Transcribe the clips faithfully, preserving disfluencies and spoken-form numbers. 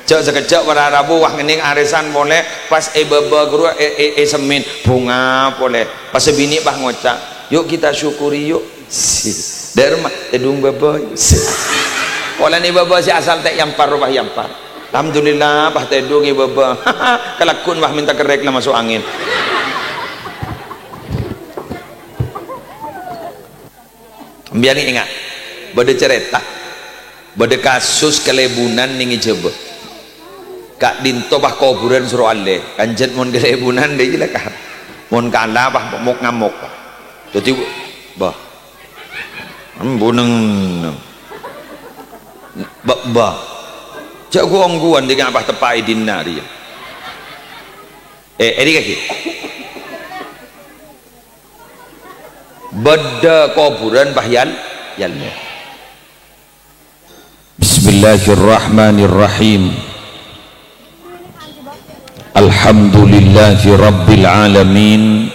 Jhâ' sakejjhâ' para rabu, wah, ngennèng arèsan polè, pas è bâbâ ghuru è, è, è semmèn, bhunga polè. Pas sè binè' pas ngoca', "Yuk kita syukuri yuk." Dâ'remma, tèdung bâbâ. Polana è bâbâ sè asal ta' èyampar, pas èyampar. Alhamdulillah, pas tèdung è bâbâ. Kalagghuna pas mènta kerrèk la maso' angèn. Sampèyan ènga', bâdâ carèta, bâdâ kasus kalèbunan nèng è Jhâbâ. Ka'dinto pas kobhurân soro allè, kanjhât mon kalèbunan dâ' iyâ la ka-, mon kala pas mok-ngamok, Pak. Dâddhi, bâh. Embuneng. Bâ-, bâh. Jhâ' ghu-ongghuwân dâ' iyâ pas teppa' è dinna' rèya. Eh, èdingngaghi. Bâdâ kobhurân pas yal-, yalmo. Bismillahirrahmanirrahim. Alhamdulillahi rabbil alamin.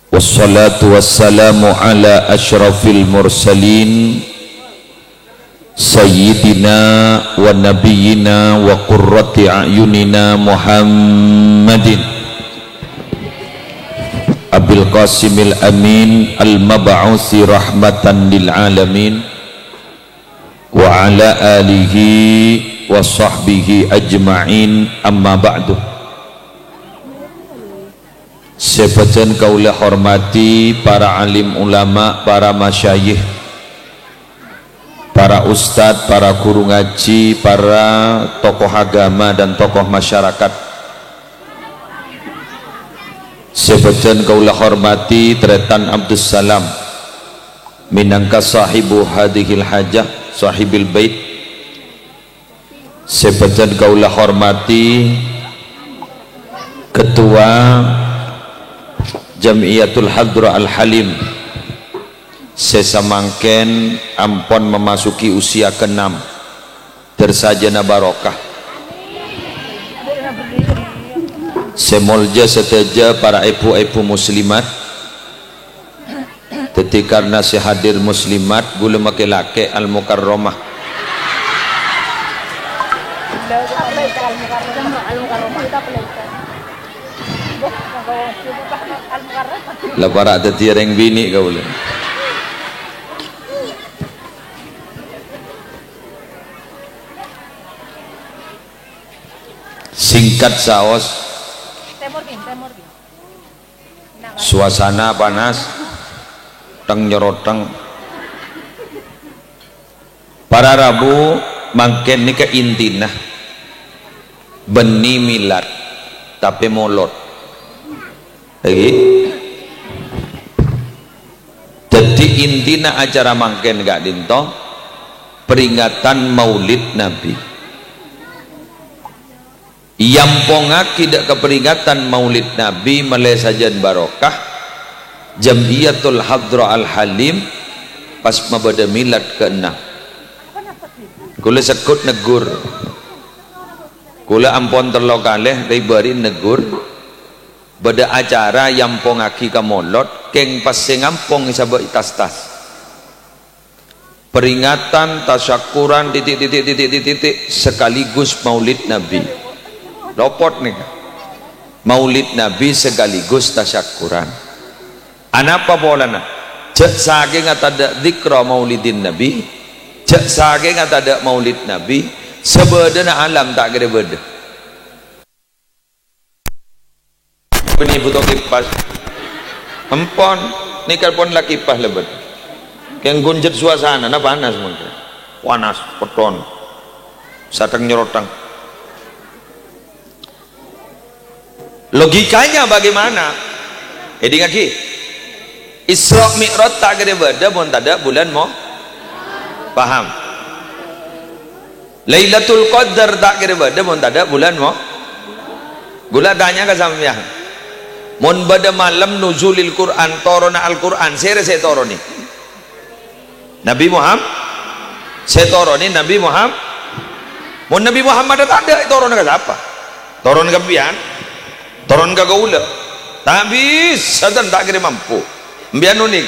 Wassalatu wassalamu ala asyrafil mursalin, sayyidina wa nabiyyina wa qurrati a'yunina Muhammadin Abil Qasimil Amin al-mab'usi rahmatan lil alamin, wa ala alihi wa sahbihi ajma'in, amma ba'du. Sè bâdhân kaulâ hormadhi, para alim ulama, para masyayikh, para ustad, para ghuru ngajhi, para tokoh agama dan tokoh masyarakat. Sè bâdhân kaulâ hormadhi, Tarètan Abdussalam, mènangka sahibu hadhil hajah, sahibil bait. Sè bâdhân kaulâ hormadhi, Ketua Jam'iyatul Hadrah Al-Halim, sè samangkèn ampon memasuki usia keenam, dâr sajâna barokah. Sè molja sadhâjâ para èbhu-èbhu muslimat, Dhâddhi, karna sè hadir muslimat, ghulâ makè lakè' Al-Mukarramah. La para' dhâddhiyâ rèng binè' kaulâ. Singkat saos. Suasana panas, teng-nyorotteng. Para rabu mangkèn nèka intina, bânnè milad, tapè molod. Lagi. Dhâddhi intina acara mangkèn ka'dinto, peringatan Maulid Nabi. Èampongngaghi dâ' kaperingatan Maulid Nabi malè sajân barokah, Jam'iyatul Hadrah Al-Halim pas mabâdâ milad kaennam. Kaulâ segghut neggur. Kaulâ ampon tello kalè rè-bâri' neggur. Bâdâ acara èampongngaghi ka molod, kèng pas sè ngampong èsabâ' tas-tas. Peringatan, tasyakuran, titik, titik, titik, titik, titik, sekaligus Maulid Nabi. Lopot nèka. Maulid Nabi sekaligus tasyakuran. Anapa polana? Jhâ' sakènga tadâ' dzikra Maulidin Nabi, jhâ' sakènga tadâ' Maulid Nabi, sabâdâna alam ta' kèra bâdâ. Bânnè bhuto kipas. Empon, nèka pon la kipas lèbât. Kèng ghun jhât suasanana panas mangkèn. Panas, petton. Sateng nyorotteng. Logikanya bagaimana? Èdingngaghi. Isra Mi'raj ta' kèra bâdâ mon tadâ' bulân mo-, paham? Lailatul Qadar ta' kèra bâdâ mon tadâ' bulân mo-, ghulâ tanya ka sampèyan. Mon bâdâ malem nuzulil Qur'an, toronna Al-Qur'an, sèra sè ètoronè? Nabi Muham-, sè ètoronè Nabi Muham-, mon Nabi Muhammad tadâ', ètoron ka sapa? Toron ka empèyan? Toron ka kaulâ? Ta' bisa, ta' kèra mampu. Empèyan onèng.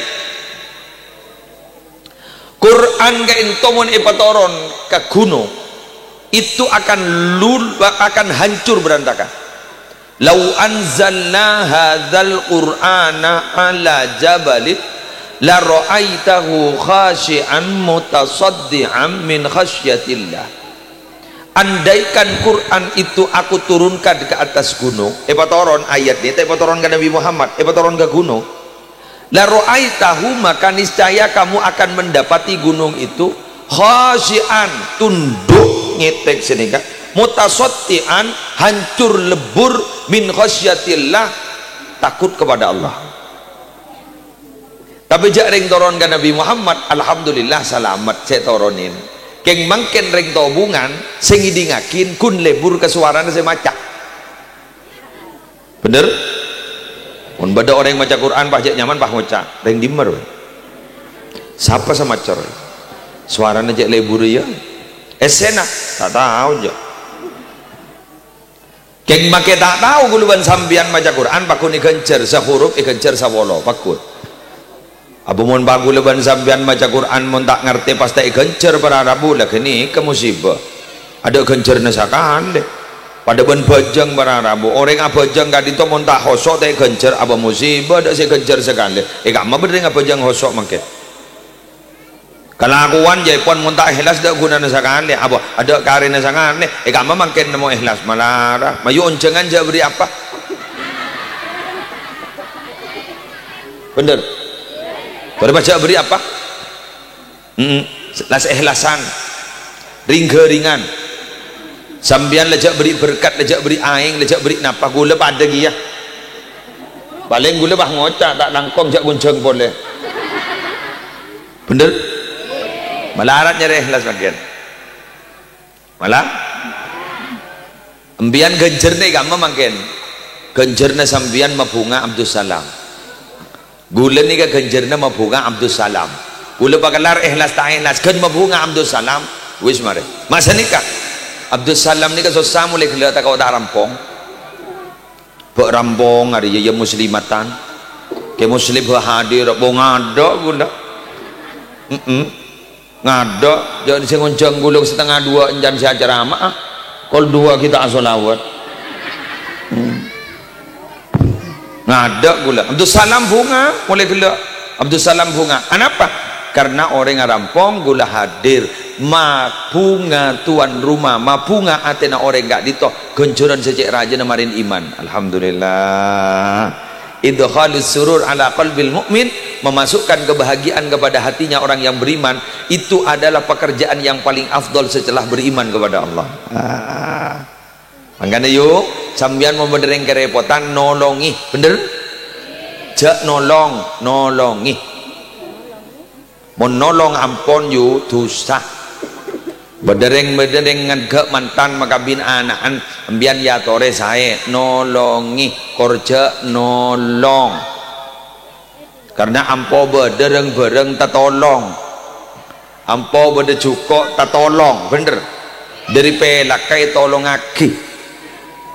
Qur'an ka'dinto mon èpatoron ka ghunong, Itu akan lul-, akan hancur berantakan. "Lau anzalna hadzal Qur'ana ala jabalin la ra'aitahu khasyi'an mutasaddi'an min khasyatillah." Andaikan Quran itu aku turunkan ke atas gunung, epatoron ayat ini, ta' epatoron ka Nabi Muhammad, epatoron ka gunung. "La ra'aitahu, maka niscaya kamu akan mendapati gunung itu khasyi'an, tunduk ngetek sanèka, mutasaddi'an, hancur lebur, min khasyatillah, takut kepada Allah." Tapè jhâ' rèng toron ka Nabi Muhammad, alhamdulillah salamet sè ètoronè. Kèng mangkèn rèng tobungan sè ngèdingngaghi ghun lebur ka sowarana sè maca. Bhender? Mon bâdâ orèng maca Qur'an pas jhâ' nyaman pas ngoca', "Rèng dimma rowa? Sapa sè maca rowa? Sowarana jhâ' lebur iyâ." Essèna? Ta' tao jhâ'. Kèng makè ta' tao ghulâ bân sampèyan maca Qur'an, pagghun èghânjhâr, sahurup èghânjhâr sapolo, pagghun. Apa mon pa ghulâ bân sampèyan maca Qur'an mon ta' ngartè pas ta' èghânjhâr para rabu, la ghânèka musibâ. Adâ' ghânjhârna sakalè. Padâ bân bhâjâng para rabu. Orèng abhâjâng ka'dinto mon ta' hoso' ta' èghânjhâr, apa musibâ adâ' sè èghânjhâr sakalè. È ka'emma bâdâ rèng abhâjâng hoso' mangkèn. Kalakowan jhâ' pon mon ta' èhlas dâ' ghunana sakalè. Apa adâ' karèna sakalè. È ka'emma mangkèn nemmo èhlas. Malara. Mayu onjhângan jhâ' bâri' apa? Bhender? Bâri' pas jhâ' bâri' apa? Mm-mm. La sè èhlasan. Ring-ghâringan. Sampèyan la jhâ' bâri' berkat, la jhâ' bâri' aèng, la jhâ' bâri' napa. Ghulâ padâ kèya. Palèng ghulâ pas ngoca', ta' langkong jhâ' ghunjhâng polè. Bhender? Malarat nyarè èhlas mangkèn. Mala? Sampèyan ghânjhârna è ka'emma mangkèn. Ghânjhârna sampèyan mabhunga Abdussalam. Ghulâ nèka ghânjhârna mabhunga Abdussalam. Ghulâ pakellar èhlas ta' èhlas, ghân mabhunga Abdussalam. Wis marè. Ma' sanèka. Abdussalam nèka sossa molaè ghellâ' ta' kok ta' rampong. Bâ' rampong arèya, ya muslimatan. Kè Muslim bâ' hadir, bâ' ngadâ' ghulâ. Mm-mm. Ngadâ', jhâ' sè ngonjhâng ghulâ satengnga duwâ' èncana sè acerama'a. Kol duwâ' ghi' ta' asholawat. Hmm. Ngadâ' ghulâ. Abdussalam bhunga, molaè ghellâ'. Abdussalam bhunga. Anapa? Karena orèng arampong ghulâ hadir. Mabhunga tuan rumah, mabhunga atèna orèng ka'dinto. Ghânjhârân sè cè' rajâna marèn iman. Alhamdulillah. Idkhalus surur ala qalbil mu'min, memasukkan kebahagiaan kepada hatinya orang yang beriman, itu adalah pekerjaan yang paling afdol setelah beriman kepada Allah. Ah. Mangkana, yu, sampèyan mon bâdâ rèng karèpotan, nolongè. Bhender? Jhâ' nolong, nolongè. Mon nolong ampon, yu, dhusa. Bâdâ rèng, bâdâ rèng nganggep mantan makabin ana'an, sampèyan èyatorè saè, nolongè, kor jhâ' nolong. Karna ampo bâdâ rèng-bhârâng tatolong. Ampo bâdâ jhuko' tatolong, bhender. Dâri pèlakka ètolongaghi.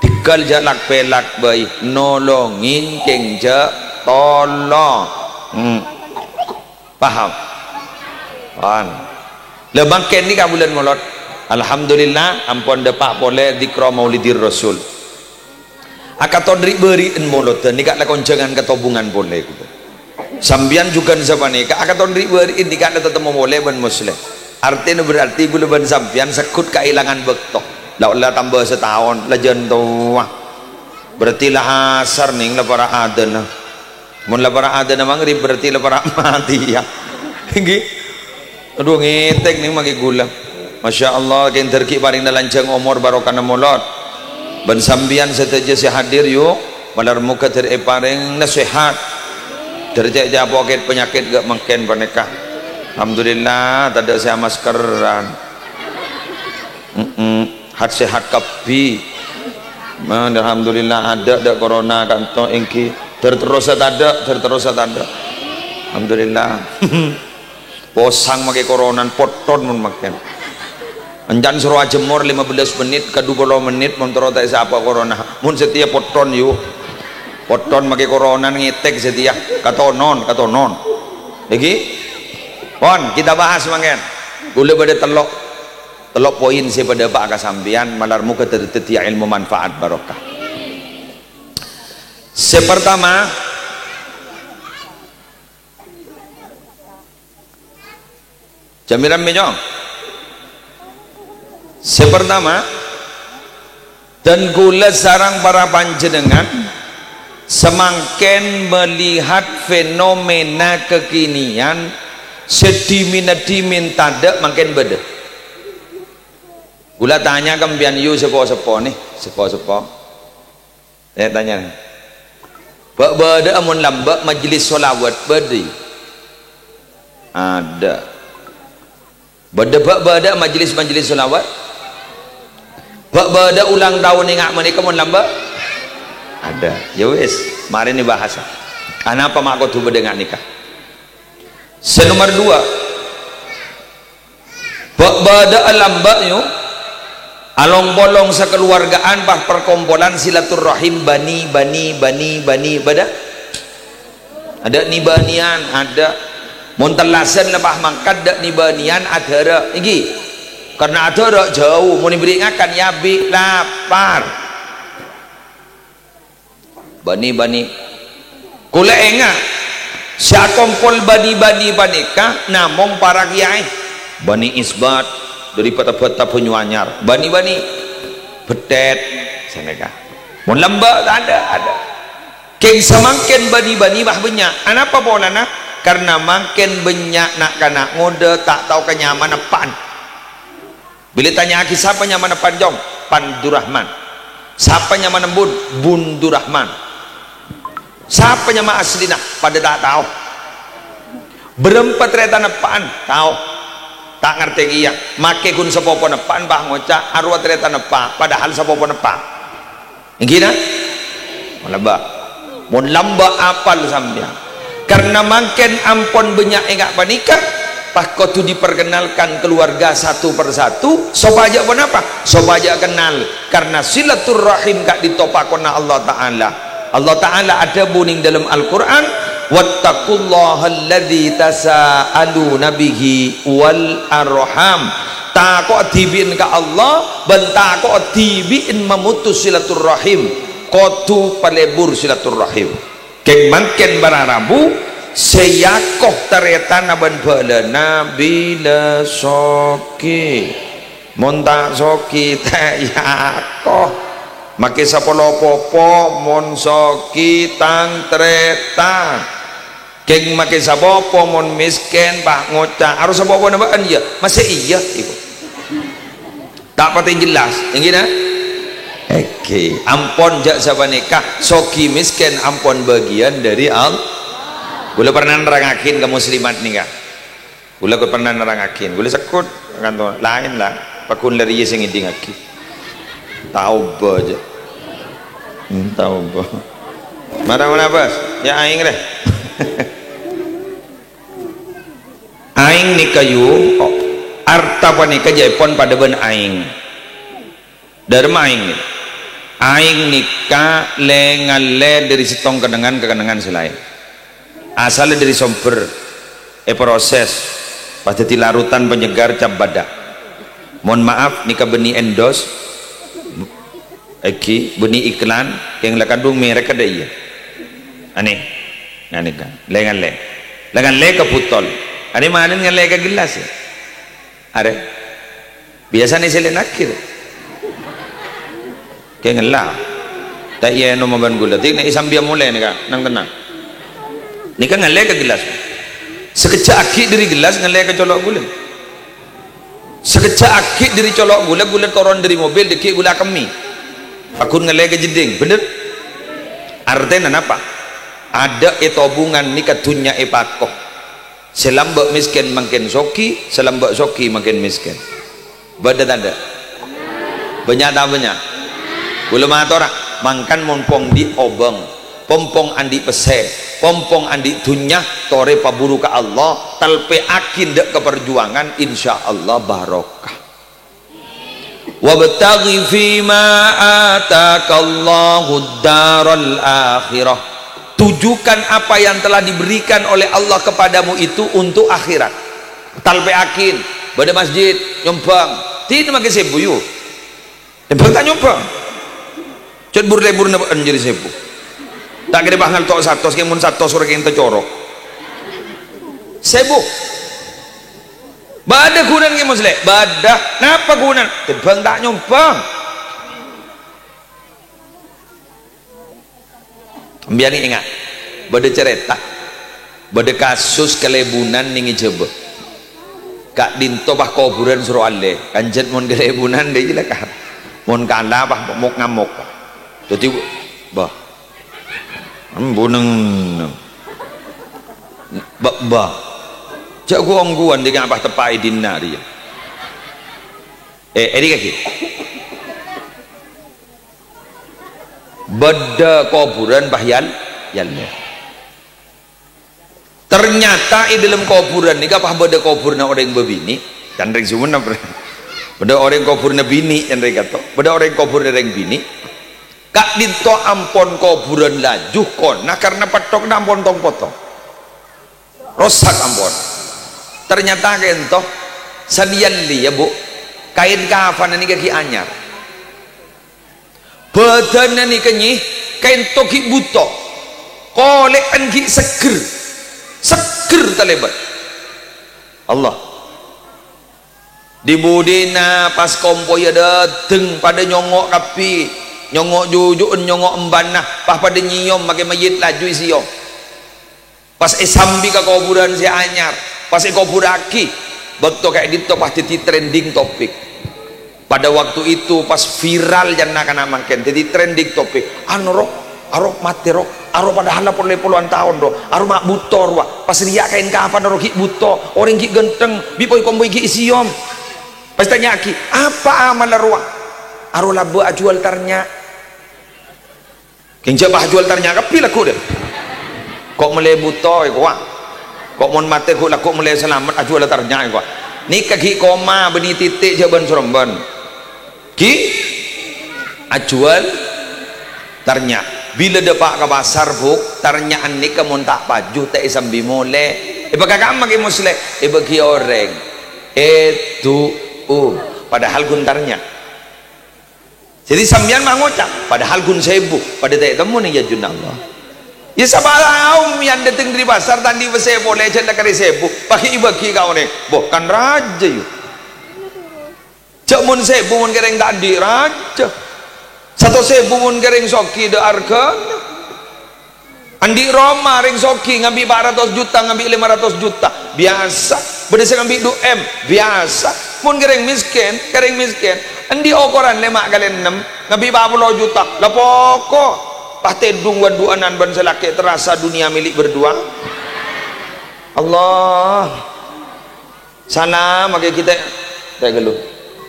Dhigghâl jhâ' lak-pèlak bhâi, nolongè kèng jhâ' tolong. Hmm. Paham? Paham. La mangkèn nèka bulân Molod. Alhamdulillah, ampon dâpa' polè dzikra Maulidir Rasul. Akaton ri'-bâri'en Molodhân nèka la konjhângan ka Tobungan polè, ghulâ. Sampèyan jhughân sapanèka, akaton ri'-bâri'en nèka la tatemmo polè bân Musleh. Artèna berarti ghulâ bân sampèyan segghut kaèlangan bâkto. La ollè tamba sataon, la jân towa. Berarti la asar, nèng, la para' adânna. Mon la para' adânna maghrib, berarti la para' matè, ya. Ènggi? Adu, ngètèk nèng maghi ghulâ. Masya Allah, kèng dâr ghi' parèngna lanjhâng omor barokana molod. Bân sampèyan sadhâjâ sè hadir, yu, malar moghâ dâr èparèngna sehat. Dâr cè' capokèt panyakèt ghâ' mangkèn panèka. Alhamdulillah, tadâ' sè amaskeran. Mm-mm. Hat-sehat kabbhi. Man, alhamdulillah, adâ' dâ' corona kanto ènggi. Dâr terrosa tadâ', dâr terrosa tadâ'. Alhamdulillah. Posang makè coronan, potton mon makè. Encan soro ajemmor lima belas menit ka dua puluh menit mon terro ta' èsapa corona. Mon satèya potton, yu. Potton makè coronan ngètèk satèya. Katonon, katonon. Ènggi? Pon, kita bahas mangkèn. Ghulâ bâdâ tello'. Tello' poin sè padâpa' ka sampèyan, malar moghâ dhâddhiyâ èlmo manfaat barokah. Sè partama, jamiran mènyong. Sè partama, dan kaulâ sareng para panjhennengngan samangkèn melihat fenomena kekinian sè dhimèn-dhimèn tadâ' mangkèn bâdâ. Kaulâ tanya ka sampèyan, yu, sepo-sepo nè, sepo-sepo. Saya tanya, bâ' bâdâ'â mon lambâ' majelis sholawat bâdâ? Ada. Bâdâ, bâ' bâdâ'â majelis-majelis sholawat? Bâ' bâdâ'â ulang tahun enga' panèka mon lambâ'? Ada. Ya wis, marèna bahas. Anapa ma' kodhu bâdâ nga' nèka? Sè nomer dua, bâ-, bâdâ'â lambâ' yu, along-polong sakaluwarga'an pas perkompolan silaturrahim bâni, bâni, bâni, bâni, bâdâ? Ada ni-bâniyan, ada. Mon tellasan la pas mangkat dâ' ni-bâniyan adhârâ'. Ènggi. Karena adhârâ' jhâu, mon èberri' ngakan ya bi' lapar. Bâni-bâni. Kaulâ enga', sè akompol bâni-bâni panèka namong para kèyaè. Bâni Isbat, dâri Bata-Bata Banyuanyar. Bâni-bâni. Bethèt, sanèka. Mon lambâ' ta' ada, ada. Kèng samangkèn bâni-bâni bâ' bânnya'. Anapa polana? Karena mangkèn bânnya' na'-kana' ngodâ ta' tao ka nyamana eppa'na. Bilâ ètanya'aghi, "Sapa nyamana Panjong?" "Pandurahman." "Sapa nyamana Embun?" "Bundurahman." "Sapa nyama aslina?" Padâ ta' tao. "Bârâmpa tarètan eppa'na?" "Tao." "Ta' ngartè kèya." "Makè ghun sapopona eppa'na pas ngoca' arowa tarètan eppa', padahal sapopona eppa'. Ènggi, na? Mon lambâ'. Mon lambâ' apal sampèyan. Karena mangkèn ampon bânnya' enga' panèka, pas kodhu diperkenalkan keluarga satu persatu, sopajâ ponapa? Sopajâ kennal. Karena silaturrahim ka'dinto pakonna Allah Ta'ala. Allah Ta'ala adhâbu neng dâlem Al-Qur'an, "Wattaqullahal ladzi tasaaluna bihi wal arham." Tako'a dhibi'en ka Allah, bân tako'a dhibi'en mamutus silaturrahim. Kodhu palebur silaturrahim. Kèng mangkèn para rabu, sè èako tarètanna bân bhâlâna bilâ soghi. Mon ta' soghi, ta' èako. Makè sapolo popo, mon soghi tang tarètan. Kèng makè sapopo mon mèskèn, pas ngoca', "Arowa sapopona bâ'ân, yâ?" Masè iyâ, iku. Ta' patè jelas, ènggi, na? Ènggi, ampon jâ' sapanèka, soghi mèskèn ampon bâgiyân dâri Allah. Kaulâ pernah nerrangngaghi ka muslimat nèka. Kaulâ kok pernah nerrangngaghi, kaulâ sekut kanto laèn la, pagghun la rèya sè ngèdingngaghi. Ta' obâ jâ'. Hmm, ta' obâ. Mara, mara, Bas. Ya, aèng, rè. Aèng nèka, yu, arta panèka jâèpon padâ bân aèng. Dâremma aèng nèka. Aèng nèka lè-ngallè dâri sèttong kennengngan ka kennengngan sè laèn. Asalla dâri sombher, èproses, pas dhâddhi larutan penyegar cap bâdâ. Mon maaf, nèka bânnè endos, ènggi, bânnè iklan, kèng la kandung merek kadhâ' iyâ. Anè, nganèka, lè-ngallè. Lè-ngallè ka butol. Anè malèn ngallè ka gelas, yâ? Arè. Biyasana sè lè-, naghi, rè. Kèng ella. Ta' iyâ ènom bân ghulâ. Dhing nè' sambiyâ molè nèka, nang-tennang. Nèka ngallè ka gelas. Sakejjhâ' aghi' dâri gelas ngallè ka colo' ghulâ. Sakejjhâ' aghi' dâri colo' ghulâ, ghulâ toron dâri mobil, dhâggi' ghulâ akemmè. Pagghun ngallè ka jeddhing, bhender? Artèna napa? Adâ' è tobungan nèka dhunnya èpako. Sè lambâ' mèskèn mangkèn soghi, sè lambâ' soghi mangkèn mèskèn. Bâdâ tadâ'? Bânnya' ta' bânnya'? Kaulâ matora, mangkana mon pong andi' obâng, pong-pong andi' pèssè, pong-pong andi' dhunnya, torè paburu ka Allah, talpè'aghi dâ' ka parjuwângan, insyaallah barokah. "Wabtaghi fima atakallahu'd daral akhirah." Tujukan apa yang telah diberikan oleh Allah kepadamu itu untuk akhirat. Talpè'aghi, bâdâ masjid, nyombhâng. Dina makè sèbu, yu. Tèmbhâng ta' nyoba. Cè' bur-lèburna bâ'ân jârèya sèbu. Ta' kèra pas ngalto' satos, kèng mon satos orèng kèng ta' corok. Sèbu. Bâdâ ghunana kèng Musleh? Bâdâ. Napa ghunana? Tèmbhâng ta' nyoba. Sampèyan ènga', bâdâ carèta, bâdâ kasus kalèbunan nèng è Jhâbâ. Ka'dinto pas kobhurân soro allè, kanjât mon kalèbunan dâ' iyâ la ka-, mon kala pas mok-ngamok. Dâddhi, bâh, embu neng-, neng. Bâ-, bâh. Jhâ' ghu-ongghuwân dâ' kèng pas teppa' è dinna' rèya. Eh, èrèya kaghi. Bâdâ kobhurân pas yal-, yallè. Ternyata è dâlem kobhurân nèka pas bâdâ kobhurânna orèng bâbinè', can rèng Sumenep. Bâdâ orèng kobhurânna binè', can rèng ka'dinto. Bâdâ orèng kobhurânna rèng binè'. Ka'dinto ampon kobhurân laju kona karna pètthokna ampon tong-potong. Rosak ampon. Ternyata ka'dinto, sanèyan lè, yâ, Bu, kaèn kafanna nèka ghi' anyar. Bâdânna nèka nyè, ka'dinto ghi' bhuto. Kolè'an ghi' seggher. Seggher talèbât. Allah. Dhi-budhina pas kompoyya dâteng, padâ nyongngo' kabbhi. Nyongngo' juju'en, nyongngo' embhânna, pas padâ nyèyom, makè mayyit laju èsèyom. Pas èsambi ka kobhurân sè anyar, pas èkobhurraghi, bâkto ka'dinto pas dhâddhi trending topic. Pada waktu itu pas viral jhâ' na'-kana' mangkèn, dhâddhi trending topic. Anu, ro, aro matè, ro, aro padahal la polè polowan taon, ro, aro ma' bhuto, rowa. Pas rèya kaèn kafanna, ro, ghi' bhuto, orèng ghi' ghântheng, bi' poi-kompoy ghi' èsèyom. Pas ètanya'aghi, "Apa amalla, rowa?" "Aro labâ ajhuwâl tarnya'." Kèng jhâ' pas ajhuwâl tarnya' kabbhi lagghu' dâ. Ko' mellè bhuto èkowa. Ko' mon matè ghu' lagghu' mellè salamet ajhuwâl tarnya' èkowa. Nèka ghi' koma bânnè tètè' jhâ' bân-sorembân. Ghi' ajhuwâl tarnya'. Bilâ dâpa' ka pasar, Bu, tarnya'an nèka mon ta' paju ta' èsambi molè. Èpakakama Kè Musleh, èbâghi orèng. Èdu'u. Padahal ghun tarnya'. Dhâddhi sampèyan ma' ngoca', padahal ghun sèbu, padâ ta' ètemmo nèng è ajunanna Allah. Yâ, sapa tao sampèyan dâteng dâri pasar, ta' andi' pèssè polè, jhâ' la karè sèbu, pas ghi' èbâghi ka orèng. Boh, kan rajâ, yu. Jhâ' mon sèbu mon kèrèng ta' andi' rajâ. Satos èbu mon kèrèng soghi dâ' arghâna. Andi' roma rèng soghi ngambi' pa' ratos juta, ngambi' lèma ratos juta, biyasa. Bâdâ sè ngambi' du M, biyasa. Mon kèrèng mèskèn, kèrèng mèskèn. Andi' okoran lèma kalè ennem, ngambi' pa' polo juta, la poko'. Pas tèdung wan-du'anan bân sè lakè' terasa dunia milik berdua. Allah. Sana makè ghi' ta', ta' ghâllu.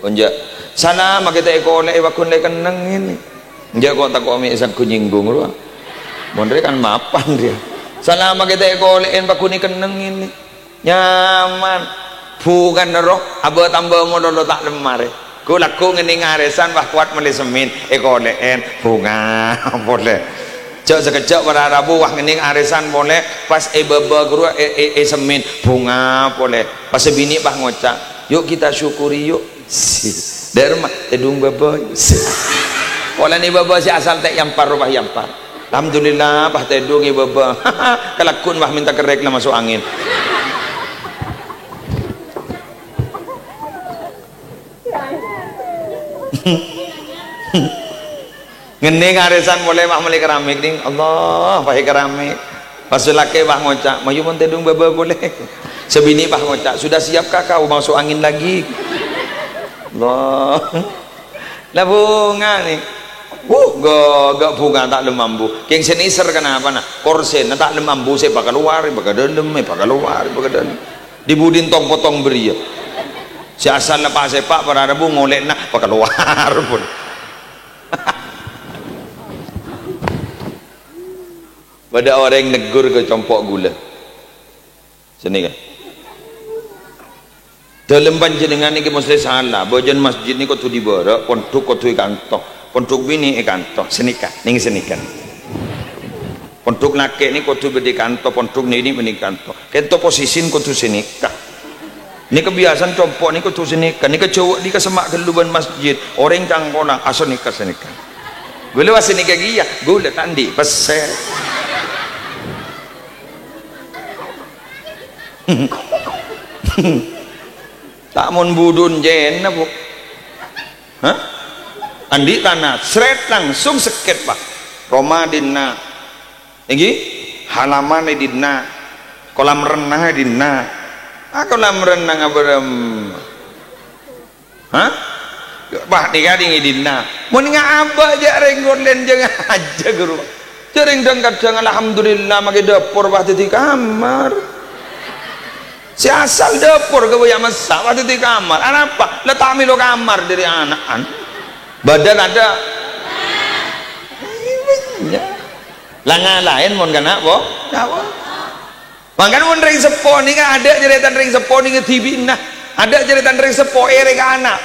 Onja'. Sana makè ta' èkolè'è, pagghun la èkennengngè. Enja' ko' tako' mè' sangghu nyènggung rowa. Mon rè kan mapan rèya. Sana makè ta' èkolè'è, pagghun èkennengngè. Nyaman. Bhungana ro, abâ' tambâ malolo ta' lemma rè. Ghu-lagghu ngennèng arèsan, wah, kowat mellè semmèn, èkolè'è, bhunga polè. Jhâ' sakejjhâ' para rabu, wah, ngennèng arèsan polè, pas èbâbâ ghâruwa, è, è, è semmèn, bhunga polè. Pas sè binè' pas ngoca', "Yuk kita syukuri yuk." Si, dârma, tèdung bâbâ. Si. Polana bâbâ sè asal ta' èyampar, pas èyampar. Alhamdulillah, pas tèdung è bâbâ. Kalagghuwân, wah, mènta kerrèk la maso' angèn. Ngennèng arèsan polè, wah, mellè keramik, ding. Allah, pas keramik. Pas sè lakè', wah, ngoca', "Mayu mon tèdung bâbâ polè." Sè binè', wah, ngoca', "Sudah siapkah kau masuk angin lagi?" Allah. La bhunga, nè. Wuh, ghâ', ghâ' bhunga ta' lem ambu. Kèng sè nèser kenapa, na? Korsèna ta' lem ambu, sè èpakalowar, èpakalowar, èpakalowar, èpakalowar. Dhi-budhi tong-potong bâriyâ. Sè asal la pas èpa' para rabu ngolè'na èpakalowar pon. Bâdâ orèng neggur ka compo' ghulâ. Sè nèka. Dâlem panjhennengngan nèkè mostè sala, bâjâna masjid nèka kodhu dibârâ', pondhuk kodhu è kanto, pondhuk binè' è kanto, sè nèka, nèng sè nèka. Pondhuk lakè' nèka kodhu bâdâ è kanto, pondhuk binè' bâdâ è kanto. Kènto posisina kodhu sè nèka. Nèka biyasana compo' nèka kodhu sanèka. Nèka jhâuwâ' nèka semma' ghâllu bân masjid. Orèng cangkolang, asonèka sanèka. Ghulâ wâ sanèka kèya, ghulâ ta' andi' pèssè. Ta' mon budhun jhâna, Bu. Hah? Andi' tana, sret langsung sèkèt, Pak. Roma dinna'. Èngghi? Halaman è dinna'. Kolam renang è dinna'. Ah, kolam renang abârem. Hah? Wah, nèka dingin dinna'. Mon ngabâ jhâ' rèng kolen jhâ' ngajhâk, ghuru. Jhâ' rèng dhâng-kadhâng, alhamdulillah, makè dâpor, wah, dhâddhi kamar. Sè asal dâpor ghâbây messa', wah, dhâddhi kamar. Anapa? La ta' mèlo kamar dâri ana'na. Bâdân adâ'. Iyâ. La ngalaèn mon kana', po? Napa? Mangkana mon rèng seppo nèka adâ' carètana rèng seppo nèka dhibi'na. Adâ' carètana rèng seppo èrè ka ana'.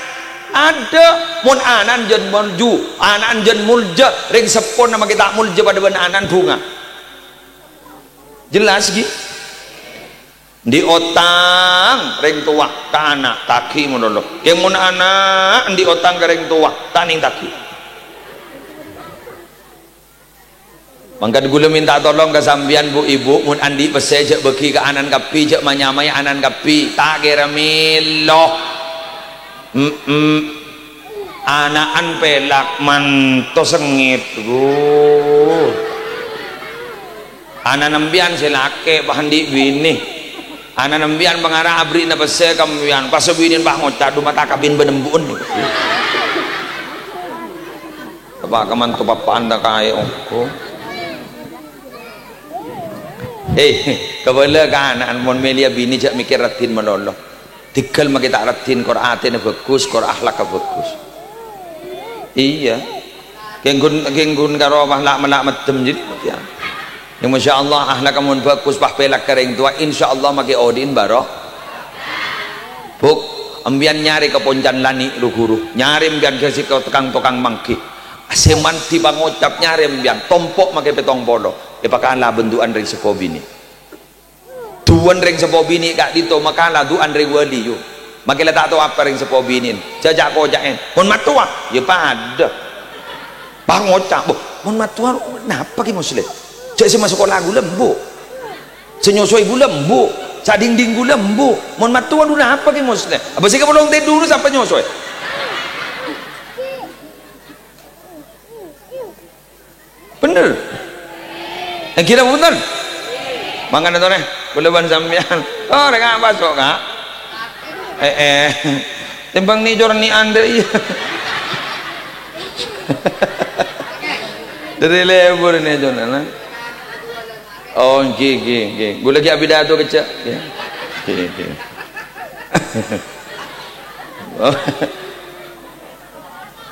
Adâ', mon ana'na jhân molju, ana'na jhân molja, rèng seppona makè ta' molja padâ bân ana'na bhunga. Jelas, ghi? Andi' otang rèng towa ka ana', taghi malolo. Kèng mon ana' andi' otang ka rèng towa, ta' nèng taghi. Mangkana ghulâ mènta tolong ka sampèyan, Bu, Ibu, mon andi' pèssè jhâ' bâghi ka ana'na kabbhi, jhâ' ma-nyamaè ana'na kabbhi, ta' kèra mèlo. Mm-mm. Ana'na pèlak, manto sengngèt, Bu. Ana'na sampèyan sè lakè', pas andi' binè. Ana'na sampèyan pangara aberri'na pèssè ka sampèyan, pas binèna pas ngoca', "Dhu, ma' ta' kabin bân embu'en." Apa kamanto pappa'an ta' kaè ongghu. Eh, kabâlâ ka ana'na mon mèlèya binè jhâ' mèkkèr raddhin malolo. Dhigghâl makè ta' raddhin, kor atèna bhâghus, kor akhlakka bhâghus. Iyâ. Kèng ghun, kèng ghun karo mella'-mella' mèddem jârèya. Ya, masyaallah, akhlakka mon bhâghus, pas pèlak ka rèng towa, insyaallah makè odi'na bâro. Bu', sampèyan nyarè ka poncan lanè', ru-ghuru. Nyarè sampèyan ka sè ka tokang-tokang mangghi. Sè mandhi pangocap nyarè sampèyan, tompo' makè pèttong polo. Èpakala bân du'ana rèng seppo binè. Du'ana rèng seppo binè ka'dinto makala du'ana rèng wali, yu. Makè la ta' tao apa rèng seppo binèna. Jhâ' ca'-koca'è. Mon mattowa, ya padâ. Pangocap, "Bo, mon mattowa napa, Kè Musleh? Jhâ' sè masakola ghulâ embu'. Sè nyosoè ghulâ embu'. Sè adhingdhing ghulâ embu'. Mon mattowa dhu napa, Kè Musleh? Apa sè kapolong tèdung sapa nyosoè?" Bhender. Èngghi napa bhunten? Mangkana torè, kaulâ bân sampèyan. Torè, Ka', maso', Ka'. Eh, eh. Tèmbhâng nèjor nè' andâ' iyâ. Dâri lebur nèjor, nah. Oh, èngghi, èngghi, èngghi. Ghulâ ghi' apidato kèjjhâ'. Èngghi. Èngghi, èngghi. Oh.